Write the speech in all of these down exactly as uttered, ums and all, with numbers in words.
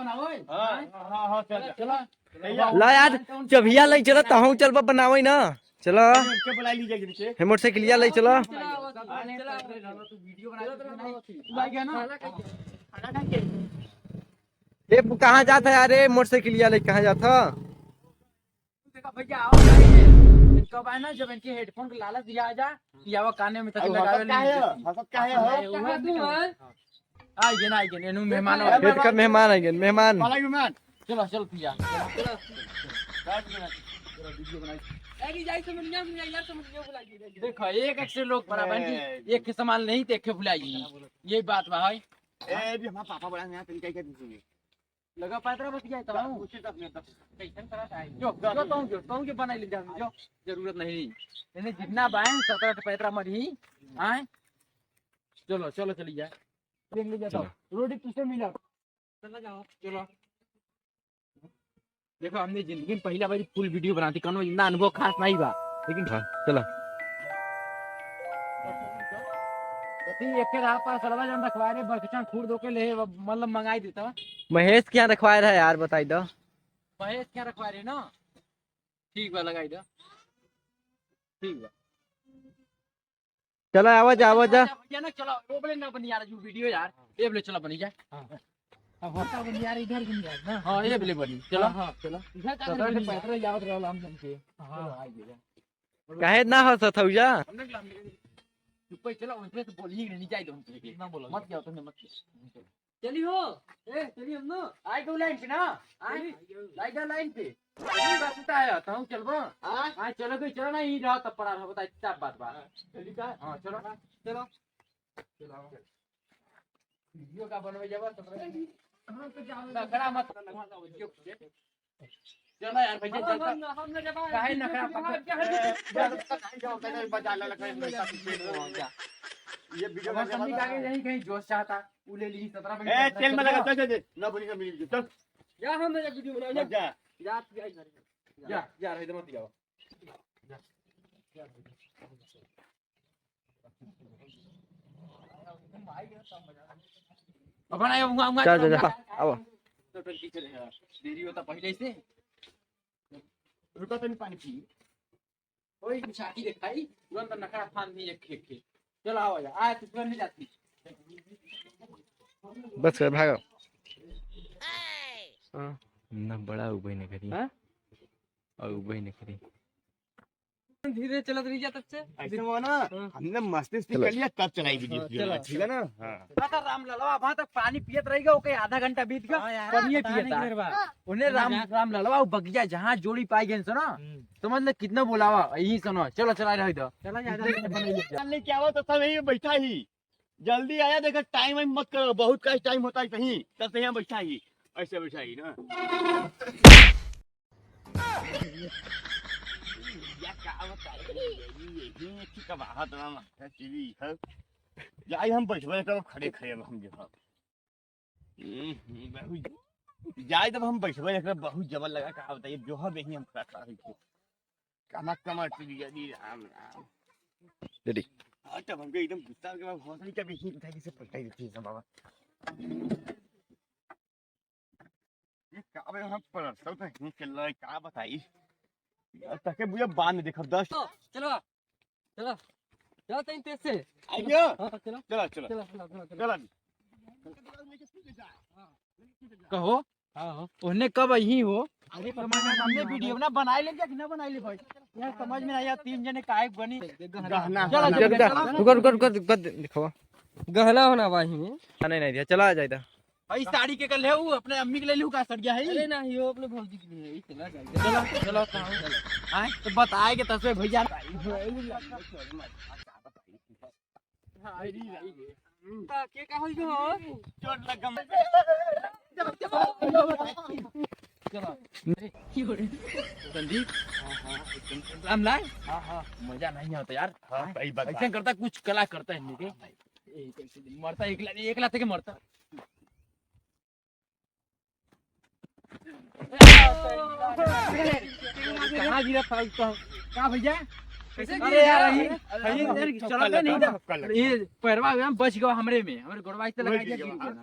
हाँ, हाँ, हाँ, चल, चल। ला यार, चभिया लइ चला, तहूँ चलबा बनावइ ना। चला। इनके बुला लीजिए इनके। हे मोटरसाइकिलिया लइ चला। ए, कहाँ जात है यार, ए, मोटरसाइकिलिया लइ कहाँ जात है? देखा भैया, आओ, इनका बा ना, जब इनके headphone के लालच दिया आ जा, कि आवा काने में तक अब लगा हंसत ले काहे लीजिए। हो? हंसत काहे हो? अरे, वो कहाँ तू है? आ गए ना, आ गए, एनू मेहमान आ गए। इनका मेहमान आ गए, मेहमान। पाला मेहमान। चलो, चलो, भैया, चलो। चलो, video बनाई। अरे, जाई समझ गया, मुझे यार समझ गया, बुला के। देखो, एक, एक से लोग बड़ा बहन जी, ए। एक के सामान नहीं, तो एक के बुलाई। यही बात बा, है। ए, भी हमारा पापा बड़ा यहाँ तरीका क्या दीजिए। लगा पैतरा बस गया तो हूँ। उसी तक में तक। कैसन तरह से आई? जो, जो, जो, तो हूँ, जो, तो हूँ, जो बनाई ले जा, जो, जरूरत नहीं। इन्हें जितना बाएं, सतरा के पैतरा मरी, आए। चलो, चलो, चली जाए। देख ले जाता हूँ। चलो। रोटी तुझसे मिला। चला जाओ। चलो। देखो, हमने जिंदगी में पहला बार full video बनाती, कौनो इतना अनुभव खास नहीं बा, लेकिन हाँ, चलो। अभी एक के रहा पास अलवा जान रखवाए रे, बकचन खूर दो के ले, मतलब, मंगाई देता। महेश क्या रखवाए रहा यार, बताई दो। महेश क्या रखवाए रहे ना? ठीक बा, लगाई दो। ठीक बा। चला, आवा जा, आवा जा। भैया ना, चला, वो बोले ना बनी यार, जो video यार, ये बोले चला बनी जा। हाँ। अब होता बनी यार, इधर बनी यार ना। हाँ, ये बोले बनी, चला। हाँ, हाँ, चला। इधर का सतरा के बनी यार? पैतरा याद रहल हम जन के। हाँ, चला, आ गया। काहे ना हंसत हऊ जा? हमने के लाम चुप ही चला, उसमें से बोली ही नहीं, जाए दो हमसे। ना बोलो। मत जाओ, तुमने मत जाओ। चली हो, ए, चली हम ना। आई गो line पे ना, आई, चली। लाई जा line पे। चली बस उठा है, तो हम चलबो। हाँ? हाँ, चलो कोई, चलो ना, यहीं रहो, तब पड़ा रहो, बताए, क्या बात बा। हाँ, चली का? हाँ, चलो। चलो। चलो। Video का बनवे जाबा, तब रहे। लकड़ा मत लगवा दो, video। चलो यार, भैया, हम, चलता। हम, हम ना जब काहे ना खराब हम करते? हम ए, बजा ला, लकड़ा, लकड़ा, लकड़ा, लकड़ा, लकड़ा। ये video अगर बनने कमी वाला का आगे है। यही कहीं जोश चाहता। उ ले ली, सतरा बनी, ए, सतरा तेल में चल लगा, रहा। चल, चल, चल। ना बनी, ना बनी, चल। जा, हम मेरा video बनाओ, जा। जा। जा, तू जा इधर। जा, जा, इधर मत जाओ। अपन आयो, उहाँ, उहाँ, चल, चल, चल, उहाँ। आओ। तो टंकी चले, हाँ। देरी होता पहले से। रुको, तनी पानी पी। ओए, छाती देखाई, तुरंत नखरा फान दी एक खेत के। चल, आओ जा। आ, तू तुरंत नहीं जाती। बस कर, भागो। हाँ। ना बड़ा उबई न करी। हाँ? और उबई न करी। धीरे चलत रही जा तब से। ऐसे हुआ ना, हाँ। हमने मस्ती से चलो। कर लिया, तब चलाई video, हाँ, video चलो। ठीक है ना? हाँ। पता राम ललवा वहाँ तक पानी पियत रही गया, ओके आधा घंटा बीत गया, हाँ यार, पानी पता पियत नहीं रहा। किधर बा। उन्हें राम, राम ललवा वो बगिया जहाँ जोड़ी पाई गए सो ना, हम्म। समझ ले कितना बोलावा, यही सुनो, चलो चला रहे दो। चला जा, जा। चल लेके आओ तो सब यही बैठा ही। जल्दी आया, देखो टाइम वाइम मत करो, बहुत का टाइम होता है सही, तब से यहाँ बैठा ही, ऐसे बैठा ही ना। या का बताई, यही, यही ठीक है, बाहर तो ना माथा चली है। जाई हम बैठबे करब खड़े खड़े, अब हम जो है। हम्म, हम्म, बहुत, जाई तब हम बैठबे करब, बहुत जबर लगा, का बताइए, जो है यही हम खड़ा खड़ा रही। कमा कमा चली जा दी, राम राम। रेडी। हाँ, तब हमके एकदम गुस्सा के बाद हौसला कभी यही बताई, किसे पलटाई देती है सब बाबा। ये का बे, हम परसों तो यहीं चल रहा है, का बताई? यार, ताके बुझे बांध देखब, दस। चलो, चलो, चलो, चलो, तनी तेज से। आइयो। हाँ, चलो। चलो, चलो। चलो, चलो, चलो, चलो। चलो। कहो। हाँ, हाँ। ओने कब यही हो? अरे, तो मैं हमने video ना बनाए ले क्या कि ना बनाए ले भाई? यार, समझ में नहीं आया, तीन जने काहे बनी? गहना। चलो, गहना। चलो, चलो, चलो। रुको, रुको, रुको, रुको, दिखावा। गहना होना भाई। हाँ, नहीं, नहीं दिया, चला जाए था। भाई, साड़ी के कर ले, वो अपने अम्मी के ले लूँ का, सड़ गया है? अरे नहीं, वो अपने भौजी के लिए है, चला जाएगा। चलो, चलो, कहाँ? आए, तो बताए के तस्वीर भैया। हाँ, ये, ये। हाँ, के का होई हो? चोट लग गम। चलो। संदीप। हाँ, हाँ, एकदम। राम लाल? हाँ, हाँ। मजा नहीं आता यार। हाँ, सही बात। ऐसा करता, कुछ कला करता है इनके। ए, कैसे दिन मरता, एक ला-, एक लाते के मरता। कहाँ गिरा था तो? का भैया? कैसे अरे यार, यही, यही चलो तो नहीं था। ये पैरवा में बच गया हमरे में, हमरे गोड़वा से लगा दिया।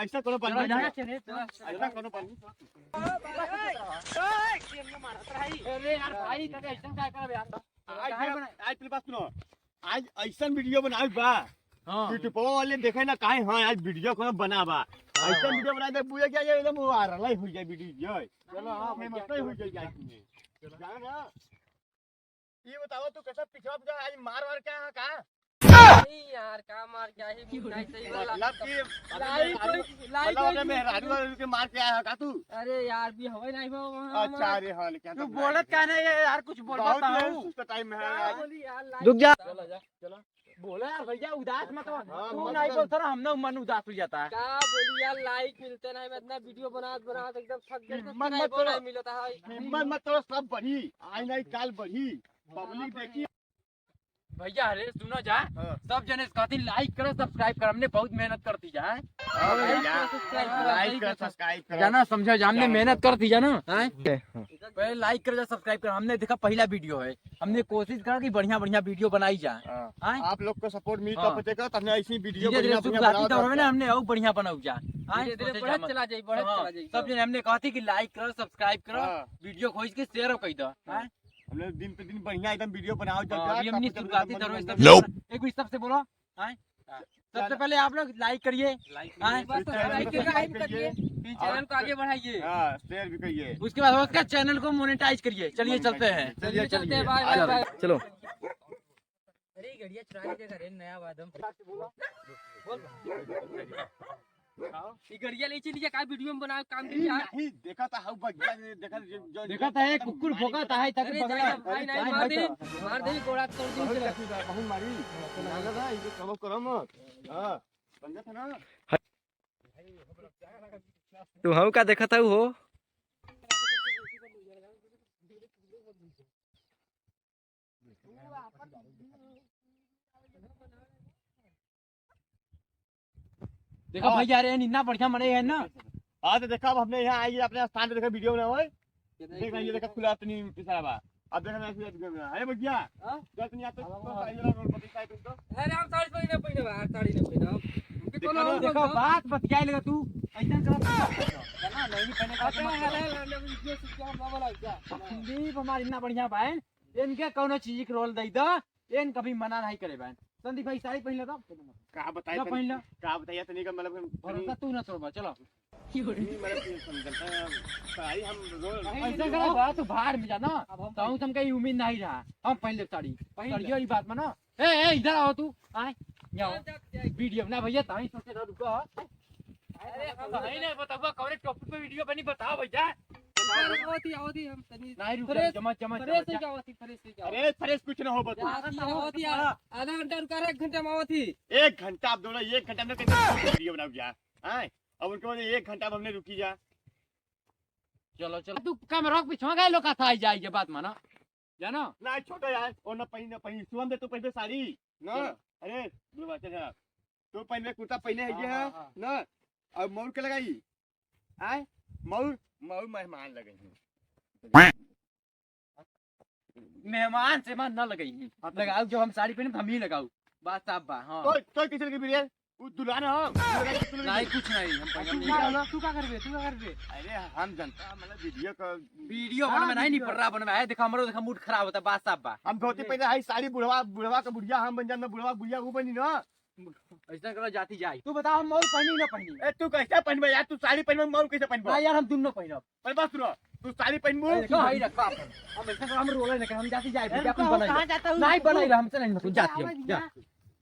ऐसा कोनो बात नहीं। ऐसा कोनो बात नहीं। अरे यार भाई, तने ऐसा क्या कर यार? आज, आज पहले बात सुनो। आज ऐसा वीडियो बनावे बा। हाँ। YouTube वाले देखे ना काहे, हाँ, आज वीडियो कोनो बना बा। हाँ। ऐसा वीडियो बना दे, बुझे क्या, ये एकदम वायरल हो जाए वीडियो। चलो, हाँ, फेमस हो जाए आज तुम्हें। जाना ना? ये बताओ, तू कैसा पिछड़ा पिछड़ा आज मार वार के आया का? नहीं यार, का मार के आया है, मुंह नहीं सही वाला। मतलब कि लाइक, मतलब लाइक, अपने लाइक, मेहरारू वारू के मार के आया है का तू? अरे यार, भी हवे नहीं बा वहाँ अच्छा, हमारा। अरे हाँ, लेकिन तू बोलत का नहीं है यार, कुछ बोल बहुत बताओ। सुस्त टाइम है क्या यार। बोली यार, लाइक रुक जा। चला जा, चला। बोला यार भैया, उदास मत हो। हाँ, तू मत नहीं बोल। बोलता ना, हम ना मन उदास हो जाता है। का बोली यार, लाइक मिलते नहीं, मैं इतना वीडियो बनात बनात एकदम थक गया, हिम्मत नहीं मत बोला तोड़ो। मिलता है। हिम्मत मत तोड़ो, सब बढ़ी, आज नहीं काल बढ़ी, पब्लिक देखी। भैया, अरे सुनो जा, हाँ। सब जने से कहती लाइक करो, सब्सक्राइब करो, हमने बहुत मेहनत करती जा, हैं? हाँ भैया, सब्सक्राइब करो, लाइक करो, सब्सक्राइब करो। जाना समझो जा, हमने मेहनत करती जा ना, हैं? पहले लाइक करो जा, सब्सक्राइब करो, हमने देखा पहला वीडियो है, हमने कोशिश करा कि बढ़िया बढ़िया वीडियो बनाई जा। हाँ। आय? आप लोग को सपोर्ट मिली हाँ। तब बचेगा, तब हमने ऐसी वीडियो धीरे धीरे बढ़िया सुख बढ़िया बढ़ाओ जाती तो रहे ना, जाते। हमने और बढ़िया बनाऊ जा। आय? धीरे धीरे सोचे बढ़त जा मत। चला जाई, बढ़त हाँ, चला जाई। सब जने हमने कहती कि लाइक करो, सब्सक्राइब करो, हाँ। वीडियो खोज के शेयर कर दो। हाँ। आय? हमने दिन पे दिन बढ़िया एकदम वीडियो बनाओ चल हाँ, रहा है, अभी हमने तब शुरुआती एकदम दौर में एकदम सब एक भी सबसे बोलो। आय? सबसे पहले आप लोग लाइक करिए। लाइक आय? करिए, सब्सक्राइब करिए, फिर चैनल को आगे बढ़ाइए। हाँ, शेयर भी करिए। उसके बाद उसका चैनल को मोनेटाइज करिए। चलिए, चलते हैं। चलिए, चलते हैं, बाय, बाय, बाय। चलो। अरे, गड़िया चुरा ली देखा रे, नया वादम। बोल। ये गड़िया ले चली जा, का वीडियो में बनावे काम ए, करी जा। नहीं, देखा था, हाउ बगिया रे, देखा जो, जो, देखा था, एक कुकुर भोंका था, है, ताकि अरे, पकड़ा। जा, भाई, नहीं, मार दे, मार दे, गोड़ा तोड़ दे, बहुत चला। जख्मी था, बहुत मारी। लगा था, इसे कबो करो मत। हाँ, समझा था ना? तू हाउ का देखा था हो? देखा हाँ। भैया रे, इतना बढ़िया मने है ना। हाँ, तो देखा, अब हमने यहाँ आइए, अपने स्थान पे देखा, वीडियो बनाओ, ओए। देख ना, ये देखा, खुला अपनी इशारा बा। अब देखा, मैं खुला वीडियो बना। अरे भैया, हाँ? जब तुम यहाँ पे अब तो हम साड़ी वाला रोड पर दिखाई तुमको। अरे, हम साड़ी पहने, पहने बा, साड़ी नहीं पहने हम। उनके देखो कोनो ना, और देखो, बोल दो। बात बतियाए लगा तू, ऐसा गलत बात कर रहा है। ना, नहीं, नहीं पहने का अरे, मत करो। अरे, अरे, हम वीडियो सीख के हम ना बोला, क्या? संदीप हमार इतना बढ़िया बा, इनके कौनो चीज के रोल दे दो, इन कभी मना नहीं करे बहन। संदीप भाई, साड़ी पहन लेता। का बताई ना तनी, पहन ला। का बताई तनी का मतलब हम भरोसा तू ना तोड़बा, चलो। नहीं, मतलब कि समझता है, साड़ी हम रोज ऐसे करे बा, तू बाहर में जाना। अब हम तो हम कहीं उम्मीद नहीं रहा, हम पहन ले साड़ी। पहन ले। साड़ियों ही बात माना। ए, ए, इधर आओ तू, आए, यहाँ आओ। वीडियो बना भैया, ताई सोचे ना रुको। अरे, हम नहीं, नहीं, बताओ, कौन टॉपिक पे वीडियो बनी, बताओ भैया। आवत ही, आवत ही, हम तनी नहीं, रुक जा, फ्रेश, जमा, जमा, फ्रेश जमा, है क्या आवत ही, फ्रेश है क्या आवत ही? अरे, फ्रेश कुछ ना हो, बता। यार, ये आवत ही यार, आधा घंटा रुका रहे, एक घंटा में आवत ही। एक घंटा आप दोनों, एक घंटा में कैसे वीडियो बनाओ जा? हैं? अब उनके बाद एक घंटा में हमने रुकी जा। चलो, चलो, तू कैमरा के पीछे गए लोग का था, आई जाए, ये बात माना, जानो? ना, छोटा यार, और ना पहन, ना पहन, सुबह में तो पहले साड़ी, ना? चलो। अरे, बुलवा, चल, चल। तू पहले कुर्ता पहने है, हाँ, ये है, हाँ, हाँ। ना? और मौर के लगाई? आय? मौर, मौर मेहमान लगे हैं। मेहमान से मन न लगाई। हाँ, तो लगाऊ, जब हम साड़ी पहने, तो हम ही लगाऊ। बात साफ बा, हाँ। तो, तो किसे लगी बिरिया? वो दुल्हन है। नहीं, कुछ नहीं, हम हाँ, पहले तू नहीं का, लगाऊ। तू का करबे, तू का करबे? अरे, हम जनता, मतलब, वीडियो का वीडियो हाँ, बनवे नहीं, नहीं वीडियो। पड़ रहा बनवे है। देखा, हमरो, देखा, मूड खराब होता, बात साफ बा। हम धोती पहने आई, साड़ी बुढ़वा, बुढ़वा का बुढ़िया हम बन जाना, बुढ़वा बुढ़िया वो बनी ना। ऐसा करो, जाती जाए। तू बता, हम मौर पहनी ना पहनी? ए, तू कैसे पहनबे यार? तू साड़ी पहनबे, मौर कैसे पहनबे? ना यार, हम दुनो पहनब। पर बस सुनो, तू साड़ी पहनबू? ए, देखो, हाई रखा अपन। हम ऐसा करो, हम रोले ना, हम जाती जाए, ए, भैया, रुको, अपन बनाई। कहाँ जाता हूँ? नहीं बनाई, हमसे नहीं, तू जाती है, आवाज जा। ना।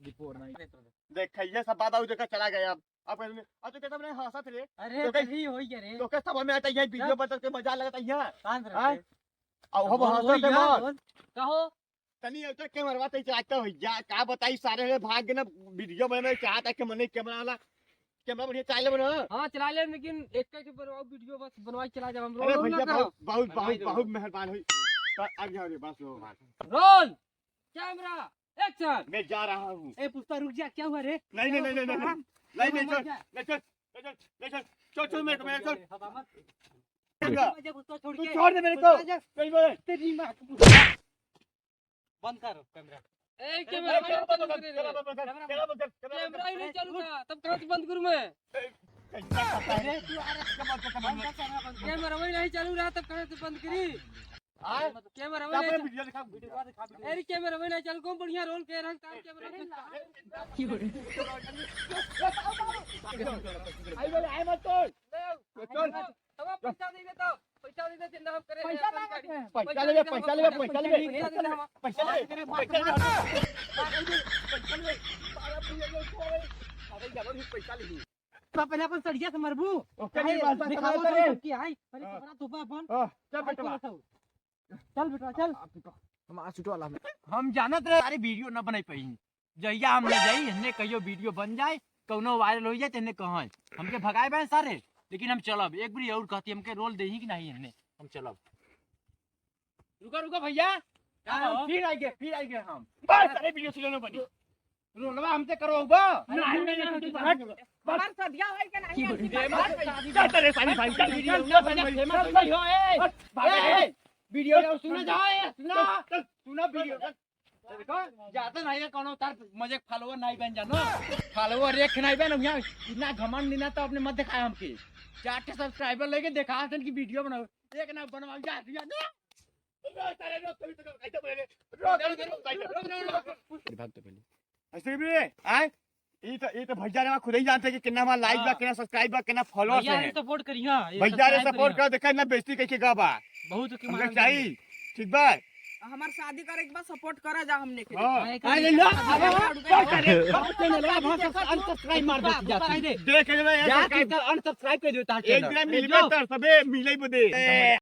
रिपोर्ट नहीं। देख, ये सब बाबा उधर का चला गया अब। अब कहते हैं, अब तो कहता मैंने हंसा थे रे। अरे, तो कहीं सही हो गया रे। तो क्या सब हमें आता है, ये वीडियो बन के मजा लगता है। कान रखे। हाँ? अब हम हंसा थे यार, मत। कहो। तनी अब तो कैमरा ते चलाता हो जा, का बताई सारे रे भाग के ना वीडियो बने में चाहता है कि मने कैमरा वाला, कैमरा बढ़िया चला ले बना। हाँ, चला ले, लेकिन एक एक बनवाओ वीडियो, बस बनवाई चला जाओ, हम अरे रोल ना भैया, करो। बहुत, बहुत, भाई बहुत, बहुत मेहरबान हुई। तो अब यहाँ रे, बस लो, बस। Roll, camera, action. मैं जा रहा हूँ। ए, पुष्पा, रुक जा, क्या हुआ रे? नहीं, नहीं, नहीं, नहीं, नहीं, नहीं। नहीं, नहीं, छोड़, नहीं, छोड़, नहीं, छोड़, नहीं, छोड़, छोड़, छोड़ मेरे को, मेरे को, छोड़। हवा मत। छोड़ दे। पुष्पा, छोड़ तू के। छोड़ दे मेरे को। पुष्पा, जा। चल, बोल। तेरी माँ को बंद कर कैमरा। ए, ए, कैमरा कैमरा बंद कर, कैमरा बंद कर, कैमरा बंद कर, कैमरा बंद कर। कैमरा ही नहीं चालू था, तब कहाँ से बंद करूँ मैं? ए, कैसा करता है? अरे, तू, अरे, क्या बात करता है? बंद कर, कैमरा बंद कर। कैमरा वही नहीं चालू रहा, तब कहाँ से बंद करी? हाँ? कैमरा वही नहीं चालू। वीडियो दिखा, वीडियो दिखा, वीडियो। अरे, कैमरा वही नहीं चालू, कौन बढ़िया रोल के रहा, तार कैमरा वही नहीं चालू। आई बोले, आई मत तोड़। ले आओ। चल। तब आप पैसा दे दे तो, पैसा दे दे, जिंदा हम करे पैसा हैं, मांगत हैं। पैसा लेबे, पैसा लेबे, पैसा लेबे। पैसा दे दे हम। पैसा लेबे, पैसा लेबे। पैसा लेबे। अरे, जबरदस्त पैसा लेबे। तो पहले अपन सड़िया से मरबू। ओके, काहे? नहीं, बात, बात, दिखाओ बात, तो बात। सबके आई। पहले हाँ। कपड़ा धोबा अपन। हाँ, चल आई बेटवा। के बताओ। चल बेटवा, चल। आप तो हमारा सूट वाला में। हम जानत रहे सारे वीडियो ना बनाई पाई। जहिया हम ले जाई, हमने कहियो वीडियो बन जाए, कौनो वायरल हो जाए, तेने कहाँ हमके भगाए बे सारे, लेकिन हम चलब। एक बारी और कहती हमके रोल देही कि नहीं, हमने, हम चलब। रुका, रुका भैया, का हम हो? फिर आइगे, फिर आइगे हम। बस, अरे वीडियो सुनो ना बनी। रोलवा हमसे करो बा। नहीं, नहीं, नहीं, नहीं, नहीं। हमार सदिया है कि नहीं? फेमस है। चल, चल, साली भाई, चल, चल, चल, चल, फेमस है। चल, चल, ए, भाग, ए, ए, वीडियो सुना जाओ, ए, सुना, सुना वीडियो। देखो, ज्यादा नहीं है, कौनो तार मजे follower नहीं बन जानो, follower एक नहीं बन, यहाँ इतना घमंड नहीं ना तो अपने मत दिखाए हमके। चार ठे subscriber लेके दिखा सन की वीडियो बनाओ, एक ना बनवाओ, जा, जा, जा। भाग तो पहले। ऐसे भी, आए? ई तो, ई तो भैया रे खुद ही जानते कि कितना हमारा like बा, हाँ। कितना subscribe बा, कितना followers भैया रे है। Support करिहा, ये भैया रे subscribe support करिहा। कर, देखा ना बेइज्जती कैसे गा बा। बहुत के हमके मारल चाहिए, बा। ठीक बा? हमार शादी करे के बाद support करा जा हमने के। हाँ। हाँ, एक अरे लो, अब, अब, अब, अब, अब, अब, unsubscribe मार देती जा, जाती। देख ले, जा, unsubscribe। Unsubscribe कर दो, ताकि एक ना। दिन मिलबे जो। तर सबे मिले बदे। ए,